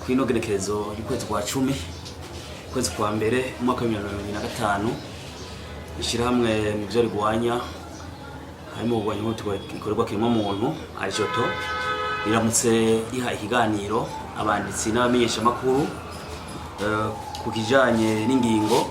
Kwino genekerezo y'ukwezi kwa 10, ukwezi kwa mbere, umwaka wa 2025, ishyirahamwe mu byo rigwanya harimo kurwanya ihohoterwa rikorerwa kiremwamuntu, ALIJOTO, riramutse riha ikiganiro abanditsi n'abamenyeshamakuru ku kijanye n'ingingo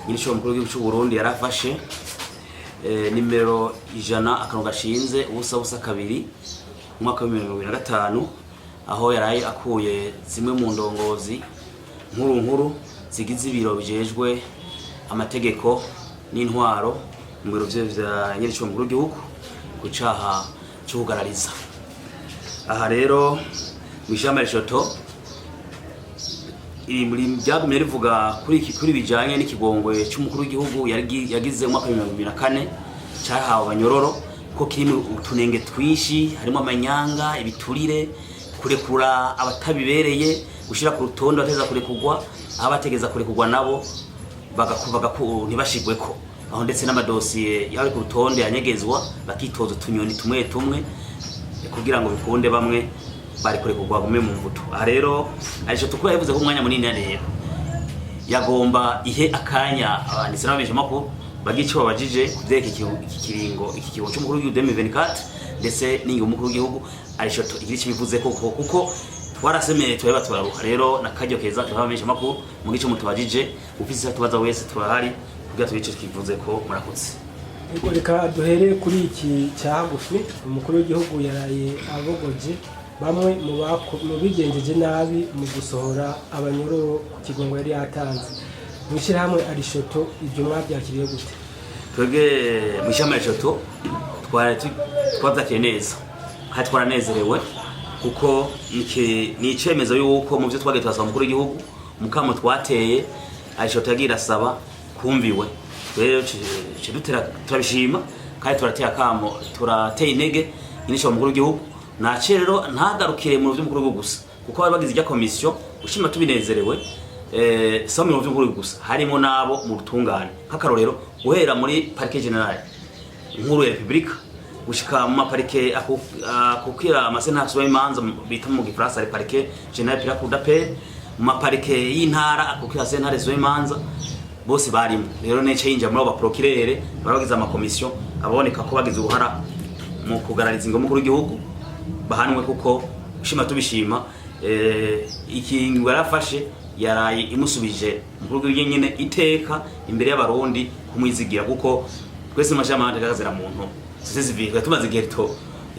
nyir'ishuri mukuru w'igihugu c'u Burundi yarafashe, nimero 100-002, umwaka wa 2025, aho yaraye akuye zimwe mu ndongozi nkuru nkuru zigize ibiro bijejwe amategeko n'intwaro mu biro vya nyir'ishuri mukuru w'igihugu ku caha co kugarariza. Aha rero mw'ishamba ALIJOTO iri muri byagumye rivuga kuri iki, kuri bijanye n'ikigongwe c'umukuru w'igihugu yagize mu mwaka wa 2004, cyahawe abanyororo, ko kirimo utunenge twinshi, harimo amanyanga, ibiturire, kurekura abatabibereye, gushira ku rutonde abateza kurekurwa, aho abategeza kurekurwa nabo ntibashigweko aho, ndetse n'amadosiye yari ku rutonde yanyegezwa, bakitoza utunyoni tumwe tumwe kugira ngo bikunde bamwe bari kurekurwa bagume mu mvuto. Aha rero ALIJOTO kuba yavuze ko umwanya munini, rero yagomba ihe akanya abanditsi n'abamenyeshamakuru bagira icyo babajije ku vyerekeye iki kiringo, iki kiringo c'umukuru w'igihugu 2024, ndetse n'ingingo umukuru w'igihugu ALIJOTO igira icyo bivuze koko, kuko twarasemeye tureba turaruha. Rero nakaryo keza tuha abamenyeshamakuru mu gice mutubajije, ufise icyo tubaza wese turahari kugira tugire ico twivuze ko. Murakoze. Ego, reka duhere kuri iki cya hagufi. Umukuru w'igihugu yaraye abogoje bamwe mu bigenjeje nabi mu gusohora abanyororo ku kigongo yari yatanze. Mu ishyirahamwe ALIJOTO ibyo mwabyakiriye gute? Twebwe mu ishami ALIJOTO twari twavyakiriye neza kandi twaranezerewe, kuko ni icemezo yuko mu byo twagiye turasaba umukuru w'igihugu, mukamo twateye ALIJOTO yagiye irasaba kumviwe. Rero ci dutera turabishima kandi turateye akamo, turateye intege nyine umukuru w'igihugu nace rero ntagarukire mu by'umukuru w'igihugu gusa, kuko bari bagize ijya komisiyo ushima tubinezerewe. Si mu by'umukuru w'igihugu gusa, harimo n'abo mu butungane, nk'akarorero guhera muri parquet général nkuru ya Republika gushika mu maparike akukira amasentare imanza bita mu Gifaransa ari parquet général puis la cour d'appel, mu maparike y'intara akukira sentare imanza, bose barimo. Rero nece yinjira muri abo baprokirere bari bagize amakomisiyo, ababoneka ko bagize uruhara mu kugarariza ingoma mukuru w'igihugu bahanwe, kuko ushima tubishima. Ikingo yarafashe yaraye imusubije umukuru w'igihugu nyine iteka imbere y'Abarundi kumwizigira, kuko twese mu mashami kazira muntu société civile tumaze igihe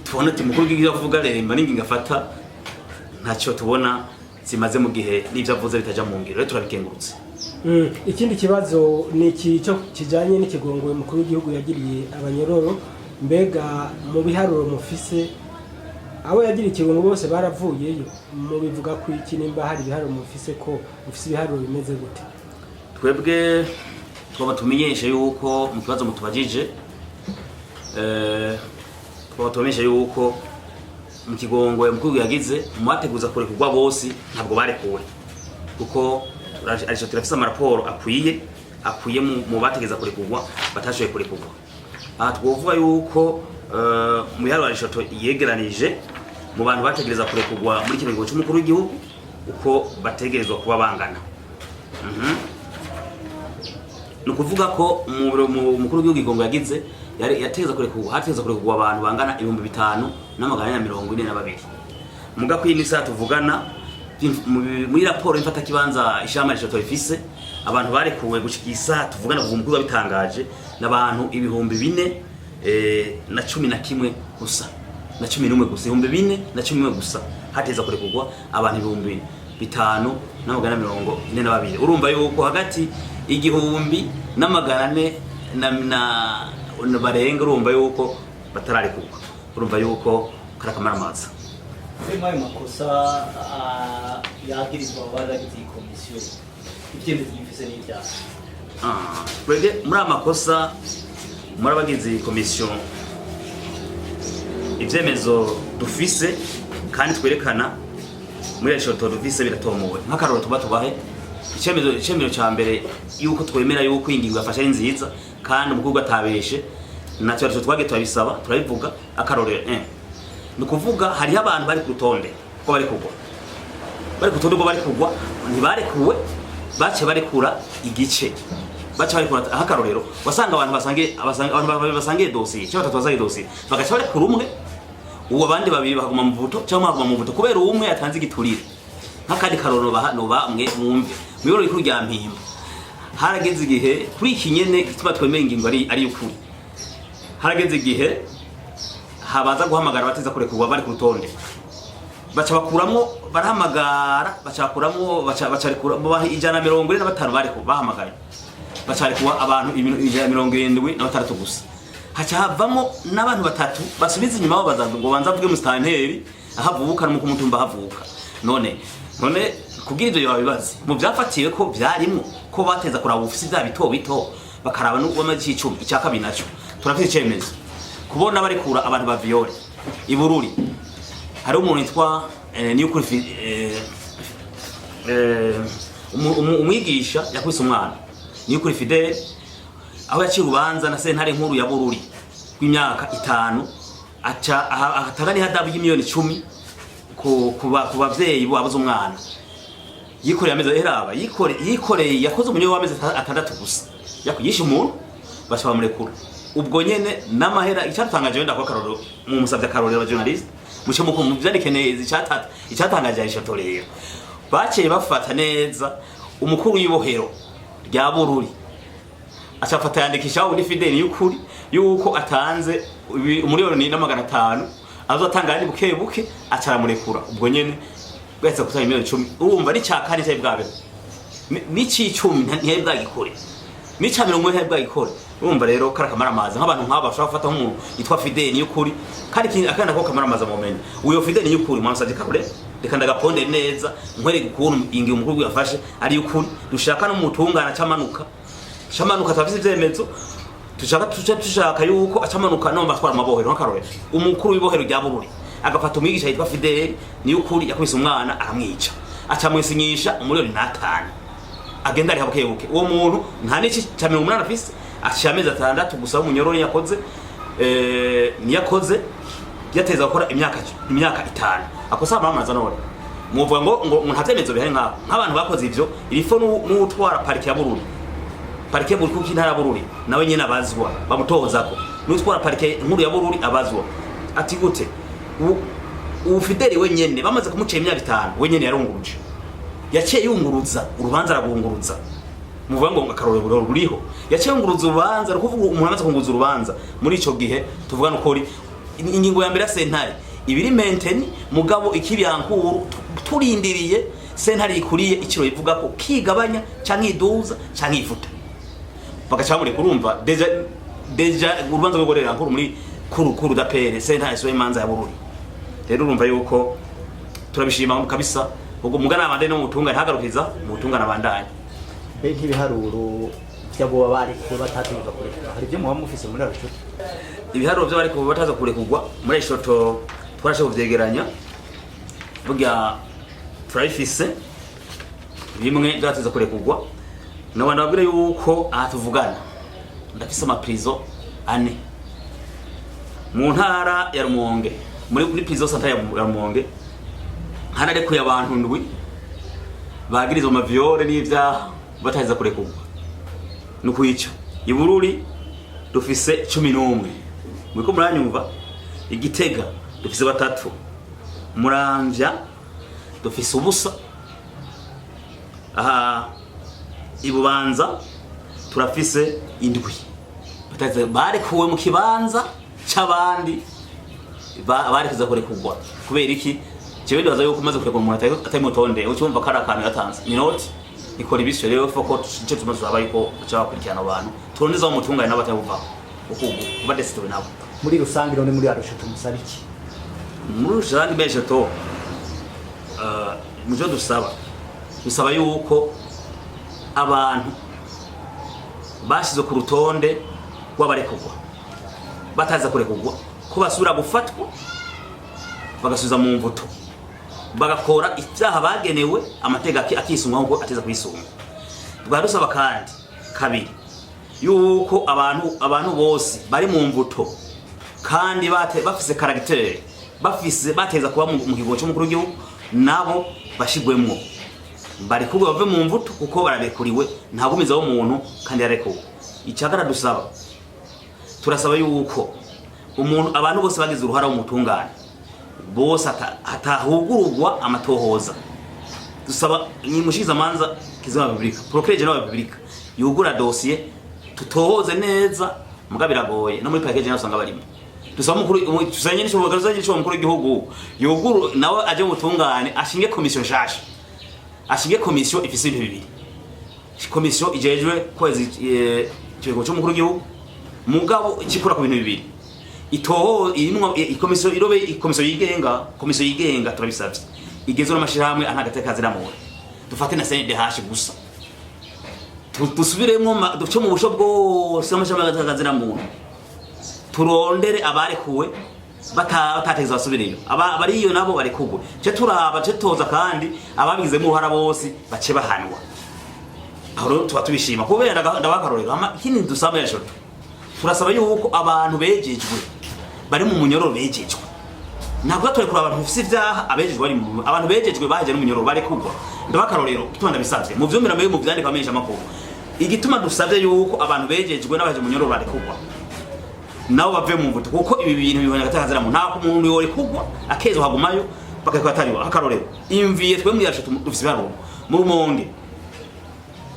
tubona ati umukuru w'igihugu avuga remba n'ingingo afata ntacyo tubona zimaze mu gihe n'ivyo avuze bitaja mu ngiro. Rero turabikengurutse. Ikindi kibazo ni iki cyo kijanye n'ikigongo umukuru w'igihugu yagiriye abanyororo. Mbega mu biharuro mufise, abo yagiriye ikigongo bose baravuyeyo? Mubivuga ku iki, nimba hari ibiharuro mufise, ko mufise ibiharuro bimeze gute? Twebwe twaba tumenyeshe yuko mu kibazo mutubajije, twaba tumenyeshe yuko mu kigongo mukuru yagize mu bateguza kurekurwa bose ntabwo barekuwe, kuko arico turafise amaraporo akwiye akwiye mu bategeza kurekurwa batashoboye kurekurwa. Aha twovuga yuko mu biharuro ALIJOTO yegeranije mu bantu bategereza kurekurwa muri kino kigo c'umukuru w'igihugu, uko bategerezwa kuba bangana, ni ukuvuga ko umukuru w'igihugu igongo yagize yari yategeza kurekurwa, hategeza kurekurwa abantu bangana 5442. Muga kuri iyi saha tuvugana, muri raporo y'imfatakibanza ishami ALIJOTO rifise, abantu barekuwe gushika isaha tuvugana kuva umukuru wabitangaje n'abantu 4011 gusa, na 11 gusa, 4011 gusa. Hateza kurekurwa abantu 5442. Urumva yuko hagati 1400 na barenga, urumva yuko batararekurwa, urumva yuko karakamaramaza. Muri ayo makosa yagirizwa abari bagize iyi komisiyo, ibyemezo bifise n'ibyaha? Ah, twebwe muri aya makosa, muri abagize iyi komisiyo, ivyemezo dufise kandi twerekana muri ALIJOTO dufise biratomowe. Nk'akarorero tuba tubahe icemezo ca mbere yuko twemera yuko iyi ngingo yafashe ari nziza kandi umukuru atabeshe, natwe arico twagiye turabisaba, turabivuga. Akarorero, ni ukuvuga hariho abantu bari ku rutonde ko bari kugwa. Bari ku rutonde rw'abarekurwa, ntibarekuwe, bace barekura igice, baca barekura. Ahakarorero, wasanga abantu basangiye, abantu babiri basangiye dosiye cyangwa batatu basangiye dosiye, bagaca barekura umwe, uwo abandi babiri bakaguma mu buto cyangwa bakaguma mu buto kubera umwe yatanze igiturire. Nk'akandi karorero baha noba mwe mwumve, mw'iboro rikuru rya Mpimba harageze igihe kuri iki nyene gituma twemeye ingingo ari ukuri. Harageze igihe habaza guhamagara bateza kurekurwa bari ku rutonde, baca bakuramwo, barahamagara, baca bakuramwo, baca rekura mu 145 bariko bahamagaye, baca rekura abantu 176 gusa. Haca havamo n'abantu batatu basubiza inyuma, babaza ngo banza avuge musitanteri ahavuka no kumutumba ahavuka. None kugira ivyo babibaze mu vyafatiwe ko vyarimwo ko bateza kuraba ubufisi vya bito bito, bakaraba n'uwamaze icumi. Icya kabiri naco, turafite icemezo kubona barekura abantu ba violé ibururi. Hari umuntu yitwa Niyukuri, umwigisha yakubise umwana, Niyukuri Fidele, aho yaciye urubanza na sentare nkuru ya Bururi rw'imyaka 5, aca atanga n'ihadabu y'imiliyoni 10 ku bavyeyi babuze umwana. Yikoreye amezi eraba yikoreye yakoze umunyo w'amezi 6 gusa, yishe umuntu, baca bamurekura ubwo nyene n'amahera. Icyatangaje, wenda kwa karorero mu musabye akarorero aba journaliste muce muko muvyandike neza, icyatangaje ari shato rero baciye bafata neza umukuru w'ibohero rya Bururi, acafata yandikisha undi Fideli y'ukuri yuko atanze 1,500,000 azotanga ari buke buke, acaramurekura ubwo nyene bwahise gutanga miliyoni 10. Urumva n'icya kane cyari bwabeho, n'ic'icumi ntiyari bwagikore, n'ica 40 ntiyari bwagikore. Urumva rero kari akamaramaza nk'abantu nk'aba bashobora gufata nk'umuntu yitwa Fideli y'ukuri, kandi akandi ko kamaramaza mumenye uyo Fideli y'ukuri mwamusabye karore. Reka ndagaponde neza nkwereke ukuntu ingingo umukuru yafashe ari ukuri. Dushaka no mutungana camanuka, turafise ivyemezo. Tushaka tuca tushaka yuko acamanuka no batwara amabohero. Nk'akarorero, umukuru w'ibohero rya Bururi agafata umwigisha yitwa Fideli Niyukuri yakubise umwana aramwica, acamwisinyisha 1,500,000, agenda ariha buke buke. Uwo muntu nta n'iki ca 80 afise, aciye amezi 6 gusa w'umunyororo yakoze, niyakoze yateza gukora imyaka 5. Akosa amamaza. None muvuga ngo nta vyemezo bihari nk'aho nk'abantu bakoze ivyo irifo n'uwutwara parike ya Bururi, parike buri kuko intara ya Bururi nawe nyene abazwa, bamutozako n'utwara parike nkuru ya Bururi abazwa. Ati gute ubu Fideli wenyene bamaze kumuca imyaka 5, wenyene yarunguruje, yaciye yunguruza urubanza, arabunguruza. Muvuga ngo akarorero ruriho, yaciye yunguruza urubanza. Rukuvuga umuntu amaze kunguruza urubanza muri ico gihe, tuvuga nukuri ingingo ya mbere ya sentare ibiri maintenue, mugabo ikibyankuru turindiriye sentare ikuriye ikiro ivuga ko kigabanya canke iduza canke ifuta, bagaca bamureka. Urumva déjà urubanza rwo nkuru muri cour d'appel, sentare so imanza ya Bururi. Rero urumva yuko turabishima kabisa. Ubwo mugana abandanye no mutungane, hagarukiza mutungane abandanye. Mbe nk'ibiharuro by'abo barekuwe batategeka kurekura, hari ibyo muba mufise muri Arusha? Ibiharuro by'abariko bataza kurekurwa muri ishoto twarashe kuvyegeranya, burya turabifise bimwe byateza kurekurwa. Nabandi babwire yuko aha tuvugana ndafise amaprizo ane mu ntara ya Rumonge. Muri prison centrale ya Rumonge hararekuye abantu ndwi bagirizwa ama viol n'ivyaha bataheza kurekurwa nukwica. Ibururi dufise 11, muriko muranyumva? Igitega dufise batatu, Muramvya dufise ubusa, aha Ibubanza turafise indwi barekuwe mu kibanza c'abandi barekuza kurekurwa. Kubera iki? Jewe ndibaza yuko umaze kurekura umuntu atari mutonde, ucumva ko ari akantu yatanze ni noti ikora ibisyo. Rero foko ico tumaze turaba yuko baca bakurikirana abo bantu, turondeza aho mutungane nabo batari kuko ubu badesitowe nabo. Muri rusange none muri Arusha tumusaba iki? Muri rusange benshi to muco dusaba yuko abantu bashyizwe ku rutonde rw'abarekurwa bataza kurekurwa ko basubira gufatwa, bagasubiza mu mvuto, bagakora ibyaha bagenewe, amategeko akisunga nkuko ateza kwisunga. Tukaba dusaba kandi kabiri yuko abantu bose bari mu mvuto kandi bafise caractère, bafise bateza kuba mu kigo cy'umukuru w'igihugu. Nabo bashigwemwo, barekurwe bave mu mvuto, kuko barabekuriwe. Nta gumiza w'umuntu kandi yarekuwe. Icagara dusaba, turasaba yuko umuntu, abantu bose bagize uruhara mu mutungane bose hatahugururwa amatohoza. Dusaba umushikizamanza kizigenza wa repubulika, procureur général wa repubulika, yugura dosiye tutohoze neza. Muga biragoye, no muri parquet général usanga barimo. Dusaba mukuru, tusanye n'ishoboka, dusanye n'ishoboka, mukuru w'igihugu yuguru nawe aje mu butungane, ashinge komisiyo nshasha, ashinge komisiyo ifise ibintu bibiri: komisiyo ijejwe kwezi ikiringo cy'umukuru w'igihugu, mugabo ikikora ku bintu bibiri, itoho irimwo ikomisiyo irobe ikomisiyo yigenga. Komisiyo yigenga turabisavye, igezwe n'amashirahamwe antagateka muntu, dufate na CNDH gusa. Dusubiremwo duce mu busho bwose amashirahamwe agateka muntu, turondere abarekuwe batategeza basubireyo. Abariyo nabo barekugwe, ce turaba, ce toza, kandi ababigizemo uruhara bose bace bahanwa. Aho rero tuba tubishima kubera ndabakarorero. Ikindi dusaba yacu, turasaba yuko abantu bejejwe bari mu munyororo, bejejwe, ntabwo turekura abantu bafise ivyaha. Abejejwe bari mu, abantu bejejwe baheje n'umunyororo barekugwa. Ndabakarorero gituma ndabisavye, mu vyumvira mbere mu vyandika amenyesha amakuru, igituma dusavye yuko abantu bejejwe n'abaheje umunyororo barekugwa nabo bave mu mvuto, kuko ibi bintu bibonye agatakaza mu nta umuntu yorekugwa akezo hagumayo bakakwa atariwa. Akarorero imviye twe muri yacu dufise ibiharuro mu Rumonge,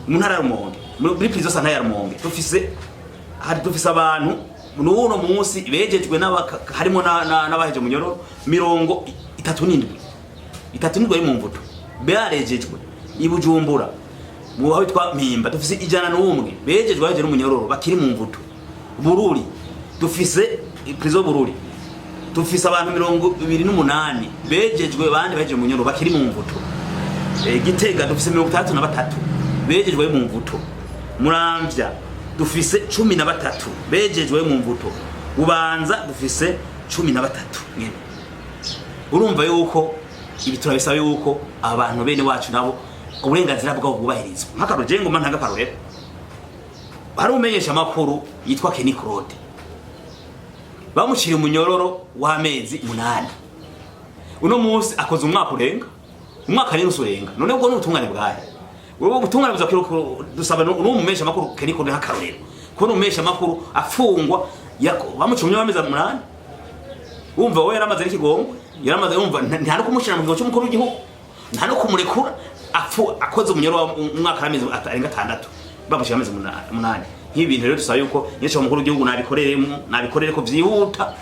mu ntara ya Rumonge, muri prison centrale ya Rumonge, dufise, hari, dufise abantu n'uno munsi bejejwe harimo n'abaheje munyororo 37, 37 bari mu mvuto barejejwe. I Bujumbura mu aho bitwa Mpimba dufise 101 bejejwe baheje n'umunyororo bakiri mu mvuto. Bururi dufise prison, Bururi dufise abantu 28 bejejwe, bandi baheje munyororo bakiri mu mvuto. Gitega dufise 63 bejejwe mu mvuto. Muramvya dufise 13 bejejwe mu mvuto. Bubanza dufise 13 nyene. Urumva yuko ibi turabisaba yuko abantu bene wacu nabo uburenganzira bwabo bwubahirizwa. Nk'akarorero, je ngoma ntanga akarorero, hari umenyesha amakuru yitwa Kenny Claude, bamuciriye umunyororo w'amezi 8. Uno munsi akoze umwaka urenga, umwaka n'inusu urenga. None ubwo ni ubutungane bwahe? Wewe ubutungane buza dusaba n'umumesha amakuru Kenny Claude nk'akarorero, kubona umumesha amakuru afungwa, bamuciye umunyororo w'amezi 8, wumva we yaramaze n'ikigongwe yaramaze, wumva nta no kumushira mu kigo cy'umukuru w'igihugu, nta no kumurekura apfu akoze umunyoro umwaka n'amezi arenga 6, bamushira amezi 8. Nk'ibi bintu rero dusaba yuko nyinshi umukuru w'igihugu nabikoreremo, nabikorere ko vyihuta,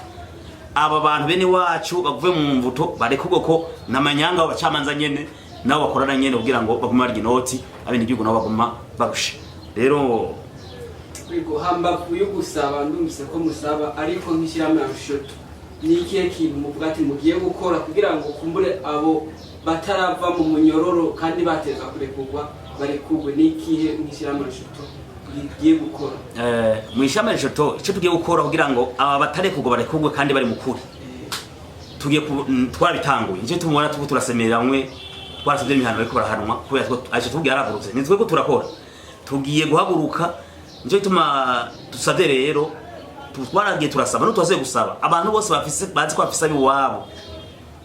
aba bantu bene wacu bavuye mu mvuto barekurwe, ko n'amanyanga abo bacamanza nyene nabo bakorana nyene kugira ngo bagume barya inoti, abenegihugu nabo baguma barushe rero. Yego, hambavu yo gusaba, ndumvise ko musaba, ariko nk'ishyirahamwe ya Rushoto ni ikihe kintu muvuga ati mugiye gukora kugira ngo kumbure abo batarava mu munyororo kandi bateza kurekurwa barekurwe? Ni ikihe nk'ishyirahamwe Rushoto rigiye gukora? Mu ishami Rishoto, icyo tugiye gukora kugira ngo aba batarekurwa barekurwe kandi bari mu kuri, tugiye twarabitanguye. Nicyo tumubona tuko turasemerera bamwe, twarasabye imihano bariko barahanwa kubera aje tubwiye yarahagurutse, ni twe ko turakora, tugiye guhaguruka. Nicyo gituma dusabye rero, twaragiye turasaba, n'utwasubiye gusaba abantu bose bafise, bazi ko bafise abiwabo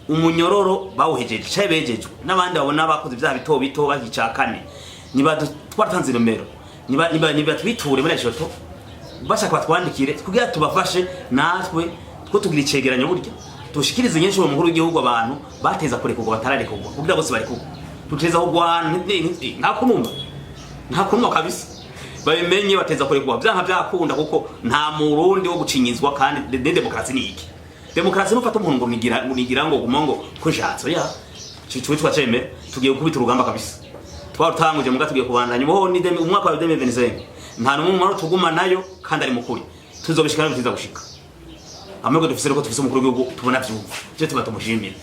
umunyororo bawuhejeje canke bejejwe, n'abandi babona bakoze ibyaha bito bito bakica kane, niba twaratanze nomero, niba twiture muri Shoto, bashaka batwandikire kugira tubafashe natwe two tugira icegeranyo, burya tushikirize nyinshi uwo mukuru w'igihugu, abantu bateza kurekurwa batararekurwa, kugira bose barekurwa. Tuteza kugwana nta kunuma, nta kunuma kabisa. Babimenye, bateza kurekurwa vyanka vyakunda, kuko nta murundi wo gucinyizwa. Kandi ne demokarasi ni iki? Demokarasi nufata umuntu ngo nigira ngo nigira ngo guma ngo ko nshatse ya cyo twacemera. Tugiye gukubita urugamba kabisa, twarutanguje muga tugiye kubandanya. Ubu ni umwaka wa 2025, nta numwe mumaro tuguma nayo kandi ari mukuri, tuzobishikana, bitiza gushika. Amahirwe dufise nuko dufise umukuru w'igihugu tubona vyumva, je tuba tumushimira.